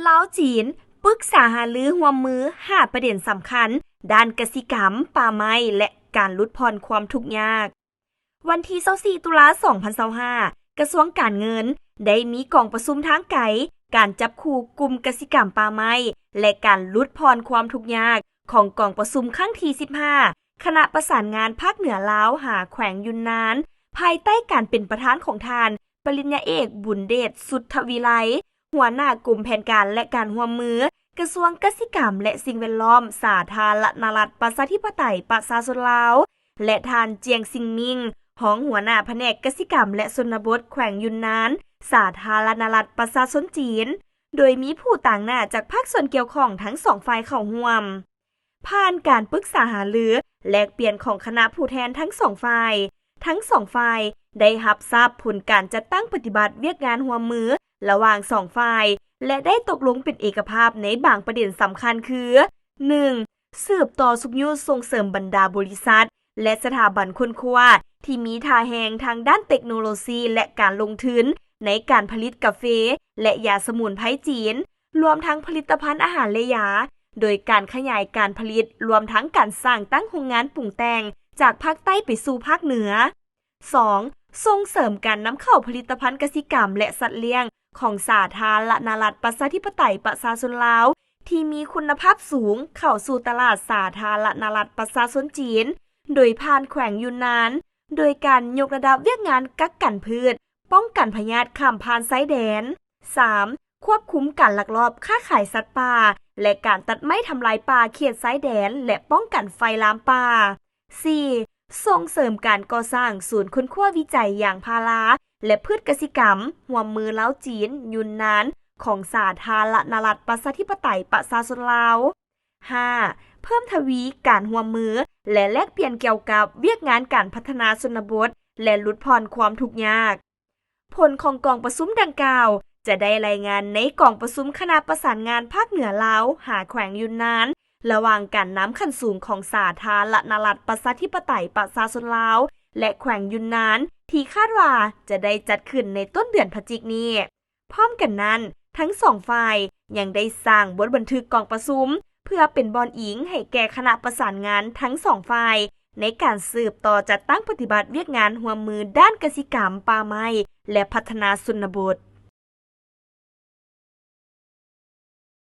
ລາວ-ຈີນ ປຶກສາຫາລືຮ່ວມມືຫ້າປະເດັນສຳຄັນ ດ້ານກະສິກຳ, ປ່າໄມ້ ແລະ ການຫຼຸດຜ່ອນຄວາມທຸກຍາກ. ວັນທີຊາວສີ່ ຕຸລາ ສອງພັນຊາວຫ້າ, ກະຊວງການເງິນ ໄດ້ມີກອງປະຊຸມທາງໄກ ການຈັບຄູ່ກຸ່ມກະສິກຳ, ປ່າໄມ້ ແລະ ການຫຼຸດຜ່ອນຄວາມທຸກຍາກ ຂອງກອງປະຊຸມຄັ້ງທີສິບຫ້າ ຄະນະປະສານງານພາກເໜືອລາວຫາແຂວງຢຸນນານ ພາຍໃຕ້ການເປັນປະທານຂອງທ່ານ ປະລິນຍາເອກ ບຸນເດດ ສຸດທະວິໄລ ຫົວໜ້າກົມແຜນການ ແລະ ການຮ່ວມມື ກະຊວງກະສິກຳ ແລະ ສິ່ງແວດລ້ອມ ສາທາລະນະລັດ ປະຊາທິປະໄຕ ປະຊາຊົນລາວ ແລະ ທ່ານ ຈຽງ ຊິງມິງ ຮອງຫົວໜ້າພະແນກກະສິກຳ ແລະ ຊົນນະບົດ ແຂວງຢຸນນານ ສາທາລະນະລັດ ປະຊາຊົນຈີນ, ໂດຍມີຜູ້ຕາງໜ້າຈາກພາກສ່ວນກ່ຽວຂ້ອງທັງສອງຝ່າຍເຂົ້າຮ່ວມ. ຜ່ານການປຶກສາຫາລື ແລກປ່ຽນຂອງຄະນະຜູ້ແທນທັງສອງຝ່າຍ, ທັງສອງຝ່າຍໄດ້ຮັບຊາບຜົນການຈັດຕັ້ງປະຕິບັດວຽກງານຮ່ວມມືລະຫວ່າງສອງຝ່າຍ ແລະ ໄດ້ຕົກລົງເປັນເອກະພາບໃນບາງປະເດັນສຳຄັນຄື: ໜຶ່ງ, ສືບຕໍ່ຊຸກຍູ້ສົ່ງເສີມບັນດາບໍລິສັດ ແລະ ສະຖາບັນຄົ້ນຄວ້າທີ່ມີທ່າແຮງທາງດ້ານເຕັກໂນໂລຊີ ແລະ ການລົງທຶນໃນການຜະລິດກາເຟ ແລະ ຢາສະໝຸນໄພຈີນ, ລວມທັງຜະລິດຕະພັນອາຫານ ແລະ ຢາ, ໂດຍການຂະຫຍາຍການຜະລິດ ລວມທັງການສ້າງຕັ້ງໂຮງງານປຸງແຕ່ງຈາກພາກໃຕ້ໄປສູ່ພາກເໜືອ. ສອງ, ສົ່ງເສີມການນຳເຂົ້າຜະລິດຕະພັນກະສິກຳ ແລະ ສັດລ້ຽງຂອງສາທາລະນະລັດ ປະຊາທິປະໄຕ ປະຊາຊົນລາວ ທີ່ມີຄຸນນະພາບສູງເຂົ້າສູ່ຕະຫຼາດສາທາລະນະລັດ ປະຊາຊົນຈີນ ໂດຍຜ່ານແຂວງຢຸນນານ, ໂດຍການຍົກລະດັບວຽກງານກັກກັນພືດ ປ້ອງກັນພະຍາດຂ້າມຜ່ານຊາຍແດນ. ສາມ, ຄວບຄຸມການລັກລອບຄ້າຂາຍສັດປ່າ ແລະ ການຕັດໄມ້ທຳລາຍປ່າເຂດຊາຍແດນ ແລະ ປ້ອງກັນໄຟລາມປ່າ. ສີ່, ສົ່ງເສີມການກໍ່ສ້າງສູນຄົ້ນຄວ້າວິໄຈຢາງພາລາ ແລະ ພືດກະສິກຳ ຮ່ວມມືລາວ-ຈີນ, ຢຸນນານ ຂອງສາທາລະນະລັດ ປະຊາທິປະໄຕ ປະຊາຊົນລາວ. ຫ້າ, ເພີ່ມທະວີການຮ່ວມມື ແລະ ແລກປ່ຽນກ່ຽວກັບວຽກງານການພັດທະນາຊົນນະບົດ ແລະ ຫຼຸດຜ່ອນຄວາມທຸກຍາກ. ຜົນຂອງກອງປະຊຸມດັ່ງກ່າວ ຈະໄດ້ລາຍງານໃນກອງປະຊຸມຄະນະປະສານງານພາກເໜືອລາວຫາແຂວງຢຸນນານ ລະຫວ່າງການນຳຂັ້ນສູງຂອງສາທາລະນະລັດ ປະຊາທິປະໄຕ ປະຊາຊົນລາວ ແລະ ແຂວງຢຸນນານ ທີ່ຄາດວ່າຈະໄດ້ຈັດຂຶ້ນໃນຕົ້ນເດືອນພະຈິກນີ້. ພ້ອມກັນນັ້ນ, ທັງສອງຝ່າຍຍັງໄດ້ສ້າງບົດບັນທຶກກອງປະຊຸມ ເພື່ອເປັນບ່ອນອີງໃຫ້ແກ່ຄະນະປະສານງານທັງສອງຝ່າຍ ໃນການສືບຕໍ່ຈັດຕັ້ງປະຕິບັດວຽກງານຮ່ວມມືດ້ານກະສິກຳ, ປ່າໄມ້ ແລະ ພັດທະນາຊົນນະບົດ.